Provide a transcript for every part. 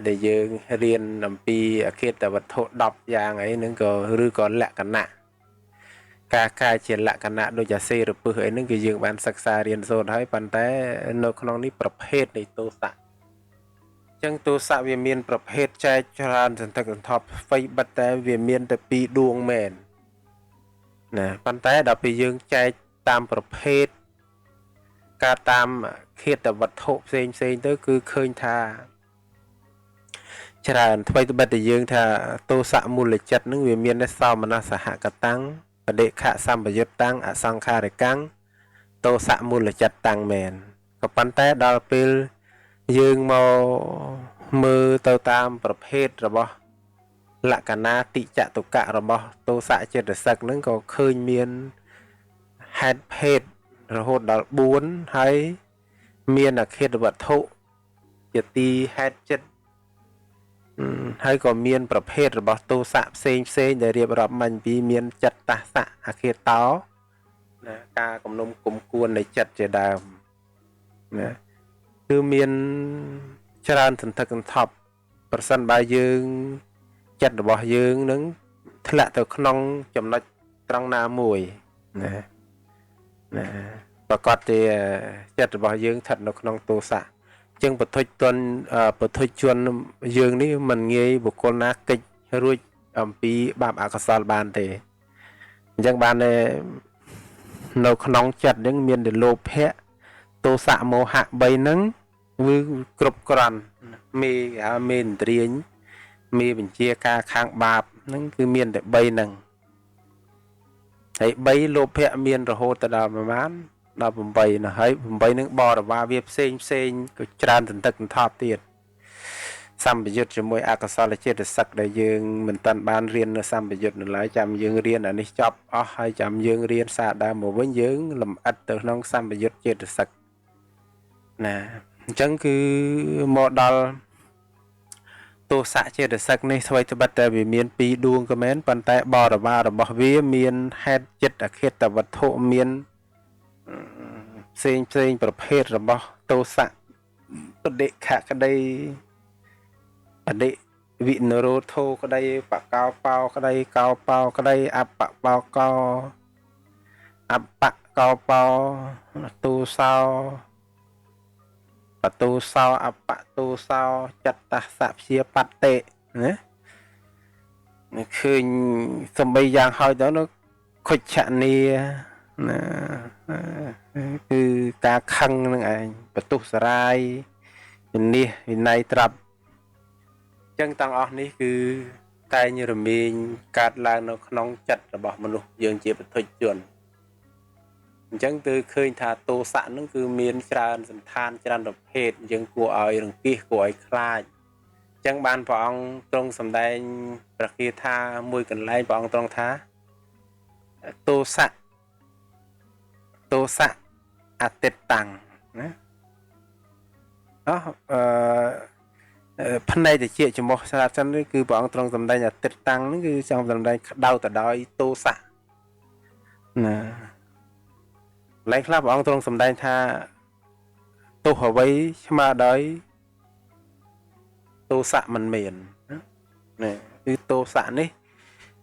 ដែលយើងរៀនអំពីអខេតវត្ថុ10យ៉ាងអីហ្នឹងក៏ឬក៏លក្ខណៈការកាយជាលក្ខណៈដូចអាសេរពឹសអីហ្នឹងគឺយើងបានសិក្សារៀនសូត្រហើយប៉ុន្តែនៅក្នុងនេះប្រភេទនៃទោសៈចឹងទោសៈវាមានប្រភេទចែកច្រើនសន្ធឹកសន្ធាប់អ្វីបិទតែវាមានតែពីរដួងមែនណាប៉ុន្តែដល់ពេលយើងចែកតាមប្រភេទការតាមឃាតវត្ថុផ្សេងផ្សេងទៅគឺឃើញថាច្រើនថ្មីត្បិតតែយើងថាទោសៈមូលចិត្តនឹងវាមានសោមនសហកតាំងបដិខៈសម្បយុត្តតាំងអសង្ខារិកាំងទោសៈមូលចិត្តតាំងមែនក៏ប៉ុន្តែដល់ពេលយើងមកមើលទៅតាមប្រភេទរបស់លក្ខណៈតិចតុកៈរបស់ទោសៈចេតសិកហ្នឹងក៏ឃើញមានហេតុភេទរហូតដល់4ហើយមានអខេតវត្ថុជាទីហេតុចិត្តហើយក៏មានប្រភេទរបស់ទោសៈផ្សេងផ្សេងដែលរៀបរាប់មិញពីមានចិត្តសៈអខេតោណាការគំនុំគុំគួននៃចិត្តជាដើមណាគឺមានច្រើនសន្ធឹកសន្ធាប់ប្រសិនបើយើងចិត្តរបស់យើងនឹងធ្លាក់ទៅក្នុងចំណុចត្រង់ណាមួយណាណាប្រកាសជាចិត្តរបស់យើងស្ថិតនៅក្នុងទោសៈចឹងបទុជនបទុជនយើងនេះមិនងាយបុគ្គលណាកិច្ចរួចអំពីបាបអកុសលបានទេអញ្ចឹងបាននៅក្នុងចិត្តហ្នឹងមានតែលោភៈទោសៈមោហៈ3ហ្នឹងគឺគ្រប់គ្រាន់មេគេហៅមេឥន្ទ្រាញមេបញ្ជាការខាងបាបហ្នឹងគឺមានតែ3ហ្នឹងហើយ3លោភៈមានរហូតទៅដល់ប្រមាណដល់8ណាហើយ8ហ្នឹងបរិវារវាផ្សេងផ្សេងក៏ច្រើនសន្ធឹកសន្ធាប់ទៀតសម្បយុទ្ធជាមួយអកុសលចេតសិកដែលយើងមិនតាន់បានរៀននៅសម្បយុទ្ធនៅឡើយចាំយើងរៀនអានេះចប់អស់ហើយចាំយើងរៀនសារដើមមកវិញយើងលំអិតទៅក្នុងសម្បយុទ្ធចេតសិកណាអញ្ចឹងគឺមកដល់ទោសៈចេតសិកនេះស្វ័យត្បិតតែវាមានពីរដួងក៏មែនប៉ុន្តែបរិវាររបស់វាមានហេតុចិត្តអខេតវត្ថុមានផ្សេងផ្សេងប្រភេទរបស់ទោសៈបដិខៈក្តីបដិវិនរោធោក្តីបកោបោក្តីកោបោក្តីអបបោកោអបកោបោទូសោបទូសោអបទូសោចត្តសព្យាបតិណានេះឃើញសំបីយ៉ាងហើយទៅនោះខុច្ឆនីណាគឺការខឹងនឹងឯងបន្ទុះសរាយវិនិច្ឆ័យវិន័យត្រាប់ចឹងទាំងអស់នេះគឺតែងរមែងកើតឡើងនៅក្នុងចិត្តរបស់មនុស្សយើងជាពុទ្ធជនអញ្ចឹងគឺឃើញថាទោសៈនឹងគឺមានច្រើនសន្តានច្រើនប្រភេទយើងគួរឲ្យរង្គៀសគួរឲ្យខ្លាចអញ្ចឹងបានព្រះអង្គទ្រង់សម្ដែងព្រះគាថាមួយកន្លែងព្រះអង្គទ្រង់ថាទោសៈទោសៈអតិតតាំងណាអោះអឺផ្នែកតិចចំោះស្រាប់សិនគឺព្រះអង្គទ្រង់សម្ដែងអតិតតាំងហ្នឹងគឺចង់សម្ដែងក្តៅទៅដោយទោសៈណាកន្លែងខ្លះព្រះអង្គទ្រង់សម្ដែងថាទោសអ្វីស្មើដោយទោសៈមិនមានណាគឺទោសៈនេះ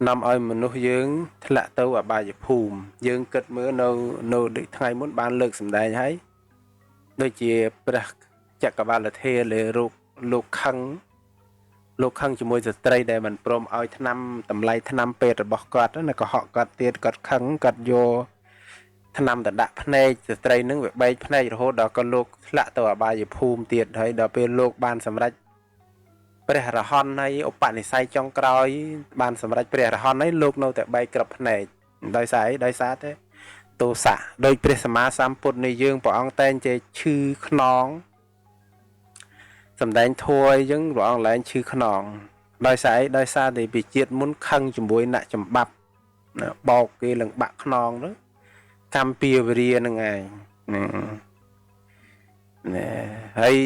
នាំឲ្យមនុស្សយើងធ្លាក់ទៅអបាយភូមិយើងគិតមើលនៅដូចថ្ងៃមុនបានលើកសម្ដែងហើយដូចជាព្រះចក្របាលធេរលើរូបលោកខឹងលោកខឹងជាមួយស្ត្រីដែលមិនព្រមឲ្យថ្នាំតម្លៃថ្នាំពេទ្យរបស់គាត់ណាកុហកគាត់ទៀតគាត់ខឹងគាត់យកថ្នាំទៅដាក់ភ្នែកស្ត្រីនឹងវាបែកភ្នែករហូតដល់ក៏លោកធ្លាក់ទៅអបាយភូមិទៀតហើយដល់ពេលលោកបានសម្រេចព្រះរហន្តហើយឧបនិស្ស័យចុងក្រោយបានសម្រេចព្រះរហន្តហើយលោកនៅតែបែកក្របភ្នែកដោយសារអីដោយសារតែទោសៈដោយព្រះសម្មាសម្ពុទ្ធនៃយើងព្រះអង្គតែងតែឈឺខ្នងសម្ដែងធัวអីចឹងព្រះអង្គឡើងឈឺខ្នងដោយសារអីដោយសារតែពីជាតិមុនខឹងជាមួយអ្នកចម្បាប់ណាបោកគេនឹងបាក់ខ្នងទៅកម្មពៀវរានឹងឯងណែហើយ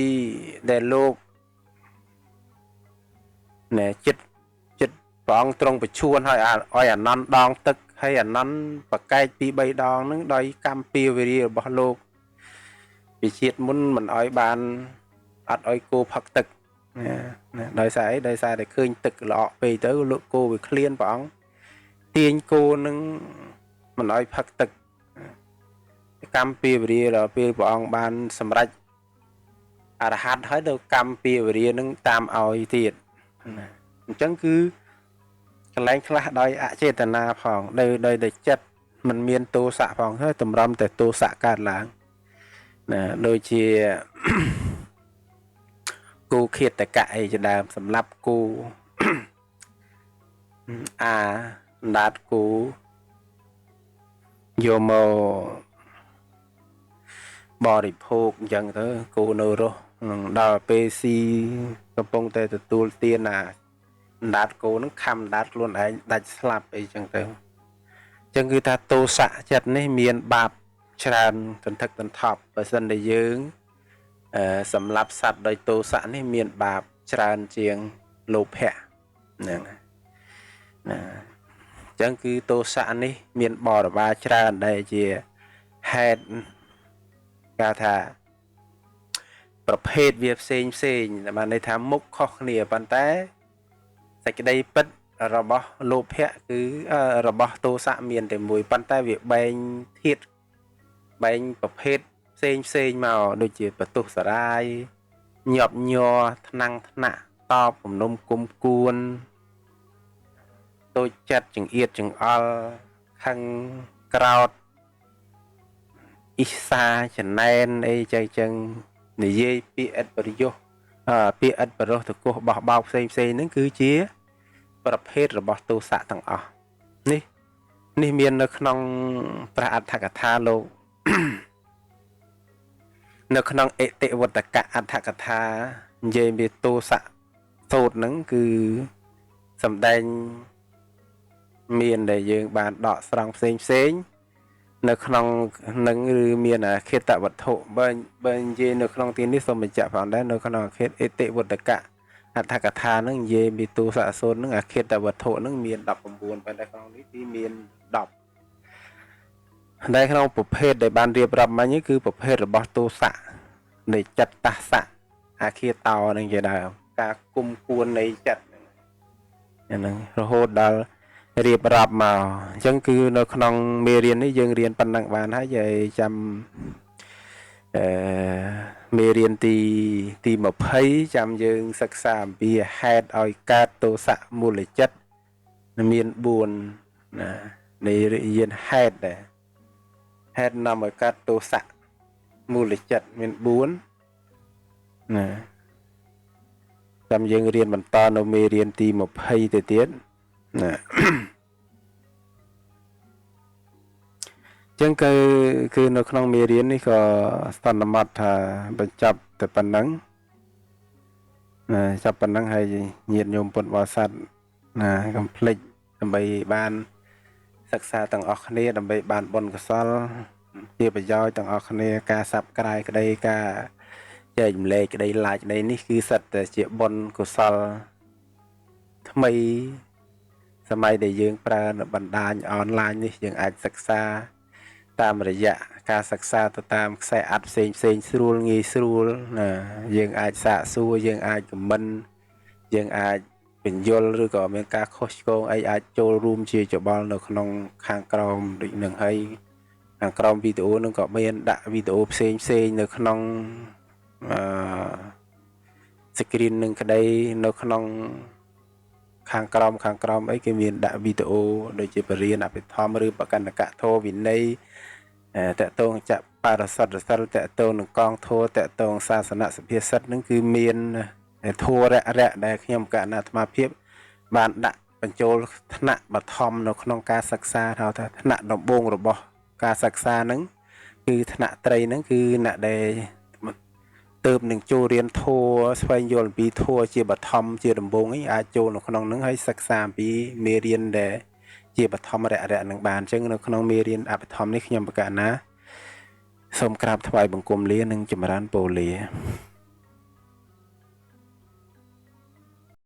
ដែលលោកណែចិត្តចិត្តព្រះអង្គទ្រង់ប្រឈួនឲ្យឲ្យអានន្ទដងទឹកហើយអានន្ទប្រកែកពី3ដងហ្នឹងដោយកម្មពៀវរារបស់លោកពីជាតិមុនមិនឲ្យបានអត់ឲ្យគោផឹកទឹក ណាណាដោយសារអីដោយសារតែឃើញទឹកល្អក់ពេកទៅលោកគោវាឃ្លានព្រះអង្គទាញគោនឹងមិនឲ្យផឹកទឹកកម្មពីវរាដល់ពេលព្រះអង្គបានសម្រេចអរហន្តហើយទៅកម្មពីវរានឹងតាមឲ្យទៀតណាអញ្ចឹងគឺកន្លែងខ្លះដោយអចេតនាផងដោយតែចិត្តមិនមានទោសៈផងហើយតម្រាំតែទោសៈកើតឡើងណាដូចជាគូឃាតកៈអីជាដើមសម្រាប់គូអាអណ្ដាតគូយកមកបរិភោគអញ្ចឹងទៅគូនៅរស់នឹងដល់ពេលស៊ីកំពុងតែទទួលទានអាអណ្ដាតគោនឹងខំអណ្ដាតខ្លួនឯងដាច់ស្លាប់អីចឹងទៅអញ្ចឹងគឺថាទោសៈចិត្តនេះមានបាបច្រើនទន្ធឹកទន្ធប់បើសិនតែយើងសម្លាប់សត្វដោយទោសៈនេះមានបាបច្រើនជាងលោភៈហ្នឹងណាអញ្ចឹងគឺទោសៈនេះមានបរិវារច្រើនដែលជាហេតុគេថាប្រភេទវាផ្សេងផ្សេងបានន័យថាមុខខុសគ្នាប៉ុន្តែសេចក្តីពិតរបស់លោភៈគឺរបស់ទោសៈមានតែមួយប៉ុន្តែវាបែងធាតុបែងប្រភេទផ្សេងផ្សេងមកដូចជាបន្ទុះសារាយញាប់ញ័រថ្នាំងថ្នាក់តបគំនុំគុំគួនតូចចិត្តចង្អៀតចង្អល់ខឹងក្រោតអ៊ីសាចំណែនអីចឹងចឹងនិយាយពាក្យឥតប្រយោជន៍ពាក្យឥតបរោះតកោះបោះបោកផ្សេងផ្សេងហ្នឹងគឺជាប្រភេទរបស់ទោសៈទាំងអស់នេះនេះមាននៅក្នុងព្រះអត្ថកថាលោកនៅក្នុងអតិវត្តកៈអត្ថកថានិយាយពីទោសៈសូត្រហ្នឹងគឺសំដែងមានដែលយើងបានដកស្រង់ផ្សេងផ្សេងនៅក្នុងនឹងឬមានអខេតវត្ថុបើនិយាយនៅក្នុងទីនេះសូមបញ្ជាក់ផងដែរនៅក្នុងអខេតអតិវត្តកៈអត្ថកថាហ្នឹងនិយាយពីទោសៈសូត្រហ្នឹងអខេតវត្ថុហ្នឹងមាន19ប៉ុន្តែក្នុងនេះទីមាន10តែក្នុងប្រភេទដែលបានរៀបរាប់មិញគឺប្រភេទរបស់ទោសៈនៃចិត្តតសៈអាឃាតោហ្នឹងជាដើមការគុំគួននៃចិត្តហ្នឹងរហូតដល់រៀបរាប់មកអញ្ចឹងគឺនៅក្នុងមេរៀននេះយើងរៀនប៉ុណ្ណឹងបានហើយចាំមេរៀនទី20ចាំយើងសិក្សាអំពីហេតុឲ្យកើតទោសៈមូលចិត្តមាន4ណានៃរៀនហេតុដែរហេតុនាំឲ្យកើតទោសៈមូលចិត្តមាន4ណាចាំយើងរៀនបន្តនៅមេរៀនទី20ទៅទៀតណាចឹងគឺនៅក្នុងមេរៀននេះក៏សន្មត់ថាបញ្ចប់តែប៉ុណ្ណឹងណាចាប់ប៉ុណ្ណឹងហើយញាតិញោមពុទ្ធបរិស័ទណាកុំភ្លេចដើម្បីបានសិក្សាទាំងអស់គ្នាដើម្បីបានបុណ្យកុសលជាប្រយោជន៍ទាំងអស់គ្នាការសាប់ក្រាយក្តីការចែករំលែកក្តីឡាយក្តីនេះគឺសិតតែជាបុណ្យកុសលថ្មីសម័យដែលយើងប្រើនៅបណ្ដាញអនឡាញនេះយើងអាចសិក្សាតាមរយៈការសិក្សាទៅតាមខ្សែអាត់ផ្សេងផ្សេងស្រួលងាយស្រួលណាយើងអាចសាកសួរយើងអាចខមមិនយើងអាចបញ្យលឬក៏មានការខុសឆ្គងអីអាចចូលរួមជាច្បល់នៅក្នុងខាងក្រោមដូចនឹងហើយខាងក្រោមវីដេអូនឹងក៏មានដាក់វីដេអូផ្សេងផ្សេងនៅក្នុងអឺ screen នឹងក្តីនៅក្នុងខាងក្រោមអីគេមានដាក់វីដេអូដូចជាបរិញ្ញាអភិធម្មឬបកណ្ដកធម៌វិន័យតកតងចបរិសុទ្ធសិលតកតងនឹងកងធម៌តកតងសាសនសុភាសិតនឹងគឺមានធម៌រៈដែលខ្ញុំកណ្ណាអាត្មាភាពបានដាក់បញ្ចូលថ្នាក់បឋមនៅក្នុងការសិក្សាថាថ្នាក់ដំបូងរបស់ការសិក្សាហ្នឹងគឺថ្នាក់ត្រីហ្នឹងគឺអ្នកដែលទៅនឹងចូលរៀនធម៌ស្វែងយល់អំពីធម៌ជាបឋមជាដំបូងឯងអាចចូលនៅក្នុងហ្នឹងហើយសិក្សាអំពីមេរៀនដែលជាបឋមរៈនឹងបានអញ្ចឹងនៅក្នុងមេរៀនអភិធម្មនេះខ្ញុំប្រកាសណាសូមក្រាបថ្វាយបង្គំលានិងចម្រើនពរលា